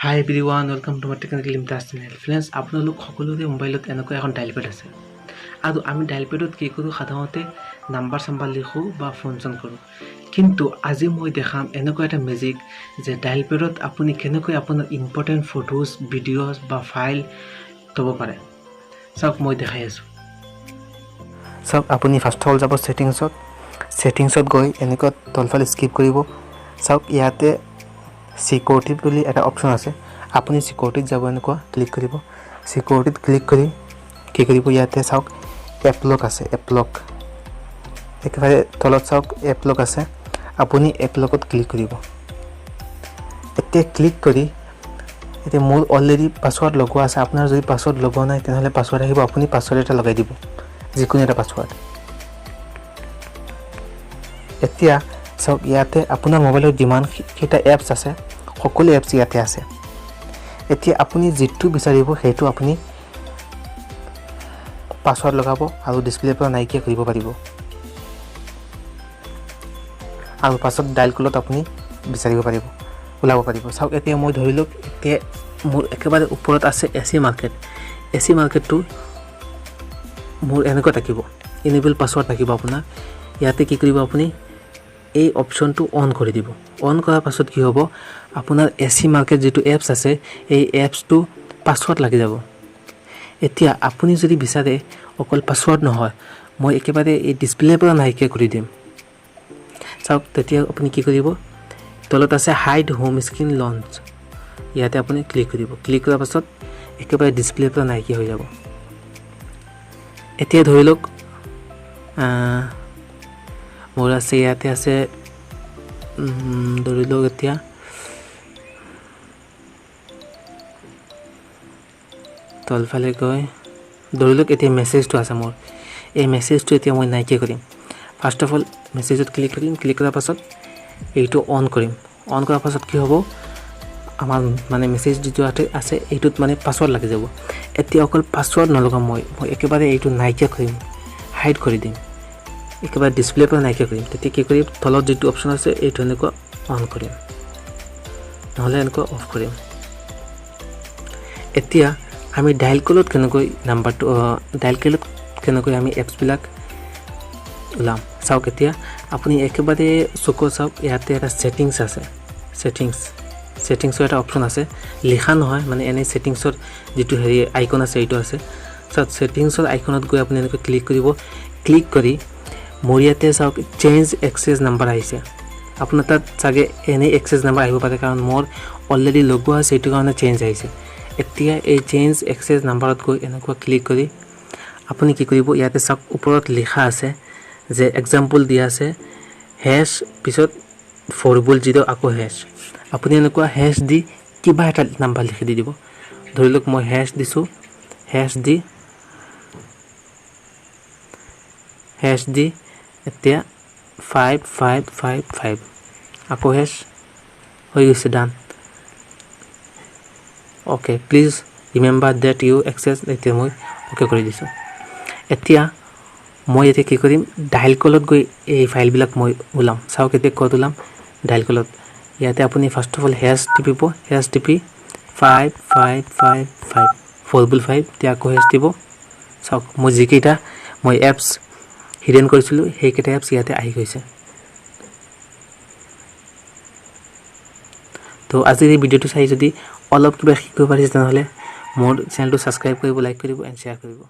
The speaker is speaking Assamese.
Hi everyone, welcome to my Technical Imtiaz channel. Friends, আপোনালোক সকলোৰে মোবাইলত এনেকুৱা এখন ডায়েল পেড আছে আৰু আমি ডায়েল পেডত কি কৰোঁ, সাধাৰণতে নাম্বাৰ চাম্বাৰ লিখোঁ বা ফোন চোন কৰোঁ। কিন্তু আজি মই দেখাম এনেকুৱা এটা মেজিক যে ডায়েল পেডত আপুনি কেনেকৈ আপোনাৰ ইম্পৰ্টেণ্ট ফটোজ, ভিডিঅ'জ বা ফাইল থ'ব পাৰে। চাওক, মই দেখাই আছোঁ। চাওক, আপুনি ফাৰ্ষ্ট অফ অল যাব ছেটিংছত। ছেটিংছত গৈ এনেকুৱা তলফালে স্কিপ কৰিব। চাওক, ইয়াতে চিকিউৰিটি বুলি এটা অপশ্যন আছে। আপুনি চিকিউৰিটিত যাব, এনেকুৱা ক্লিক কৰিব। চিকিউৰিটিত ক্লিক কৰি কি কৰিব, ইয়াতে চাওক এপ লক আছে। এপ লক একেবাৰে তলত চাওক এপ লক আছে। আপুনি এপ লকত ক্লিক কৰিব। এতিয়া ক্লিক কৰি এতিয়া মোৰ অলৰেডি পাছৱৰ্ড লগোৱা আছে। আপোনাৰ যদি পাছৱৰ্ড লগোৱা নাই, তেনেহ'লে পাছৱৰ্ড আহিব। আপুনি পাছৱৰ্ড এটা লগাই দিব, যিকোনো এটা পাছৱৰ্ড। এতিয়া চাওক, ইয়াতে আপোনাৰ মোবাইলত যিমানকেইটা এপছ আছে, সকলো এপছ ইয়াতে আছে। এতিয়া আপুনি যিটো বিচাৰিব, সেইটো আপুনি পাছৱৰ্ড লগাব আৰু ডিছপ্লেৰ পৰা নাইকিয়া কৰিব পাৰিব আৰু পাছত ডাইল কলত আপুনি বিচাৰিব পাৰিব, ওলাব পাৰিব। চাওক, এতিয়া মই ধৰি লওক এতিয়া মোৰ একেবাৰে ওপৰত আছে এ চি মাৰ্কেট। এ চি মাৰ্কেটটো মোৰ এনেকুৱা থাকিব, এনেবল পাছৱৰ্ড থাকিব আপোনাৰ। ইয়াতে কি কৰিব, আপুনি এই অপশ্যনটো অন কৰি দিব। অন কৰাৰ পাছত কি হ'ব, আপোনাৰ এ চি মাৰ্কেট যিটো এপছ আছে, এই এপছটো পাছৱৰ্ড লাগি যাব। এতিয়া আপুনি যদি বিচাৰে অকল পাছৱৰ্ড নহয়, মই একেবাৰে এই ডিছপ্লেৰ পৰা নাইকিয়া কৰি দিম। চাওক, তেতিয়া আপুনি কি কৰিব, তলত আছে হাইড হোম স্ক্ৰীণ লঞ্চ, ইয়াতে আপুনি ক্লিক কৰিব। ক্লিক কৰাৰ পাছত একেবাৰে ডিছপ্লেৰ পৰা নাইকিয়া হৈ যাব। এতিয়া ধৰি লওক মোৰ আছে, ইয়াতে আছে, ধৰি লওক এতিয়া তলফালে গৈ ধৰি লওক এতিয়া মেছেজটো আছে মোৰ। এই মেছেজটো এতিয়া মই নাইকিয়া কৰিম। ফাৰ্ষ্ট অফ অল মেছেজত ক্লিক কৰিম। ক্লিক কৰাৰ পাছত এইটো অন কৰিম। অন কৰাৰ পাছত কি হ'ব, আমাৰ মানে মেছেজ যিটো আছে, এইটোত মানে পাছৱৰ্ড লাগি যাব। এতিয়া অকল পাছৱৰ্ড নলগাম, মই একেবাৰে এইটো নাইকিয়া কৰিম, হাইড কৰি দিম, একেবাৰে ডিছপ্লেৰ পৰা নাইকিয়া কৰিম। তেতিয়া কি কৰিম, তলত যিটো অপশ্যন আছে, এইটো এনেকুৱা অন কৰিম, নহ'লে এনেকুৱা অফ কৰিম। এতিয়া আমি ডাইল কলত কেনেকৈ নাম্বাৰটো, ডাইল কলত কেনেকৈ আমি এপছবিলাক ওলাম। চাওক, এতিয়া আপুনি একেবাৰে চকু চাওক, ইয়াতে এটা ছেটিংছ আছে। ছেটিংছৰ এটা অপশ্যন আছে, লিখা নহয়, মানে এনেই ছেটিংছৰ যিটো হেৰি আইকন আছে, এইটো আছে। চাওক, ছেটিংছৰ আইকনত গৈ আপুনি এনেকৈ ক্লিক কৰিব। ক্লিক কৰি মোৰ ইয়াতে চাওক চেঞ্জ এক্সেছ নাম্বাৰ আহিছে। আপোনাৰ তাত চাগে এনেই এক্সেছ নাম্বাৰ আহিব পাৰে, কাৰণ মোৰ অলৰেডি লগোৱা আছে, সেইটো কাৰণে চেঞ্জ আহিছে। এতিয়া এই চেঞ্জ এক্সেছ নাম্বাৰত গৈ এনেকুৱা ক্লিক কৰি আপুনি কি কৰিব, ইয়াতে চাওক ওপৰত লিখা আছে যে এক্সাম্পল দিয়া আছে হেছ পিছত 400 আকৌ হেছ। আপুনি এনেকুৱা হেছ দি কিবা এটা নাম্বাৰ লিখি দি দিব। ধৰি লওক মই হেছ দিছোঁ, হেছ দি এতিয়া 5 5 5 5 আকৌ হেছ হৈ গৈছে, done. Okay, please remember that you access. এতিয়া মই অ'কে কৰি দিছোঁ। এতিয়া মই এতিয়া কি কৰিম, ডাইল কলত গৈ এই ফাইলবিলাক মই ওলাম। চাওক, এতিয়া ক'ত ওলাম, ডাইল কলত। ইয়াতে আপুনি ফাৰ্ষ্ট অফ অল হেছ টিপিব। হেছ টিপি 5 5 5 5 555, এতিয়া আকৌ হেছ দিব। চাওক, মই যিকেইটা মই এপছ হিডেন কৰিছিলোঁ, সেইকেইটা এপছ ইয়াতে আহি গৈছে। তো আজিৰ এই ভিডিঅ'টো চাই যদি অলপ কিবা শিকিব পাৰিছে, তেনেহ'লে মোৰ চেনেলটো ছাবস্ক্ৰাইব কৰিব, লাইক কৰিব এণ্ড শ্বেয়াৰ কৰিব।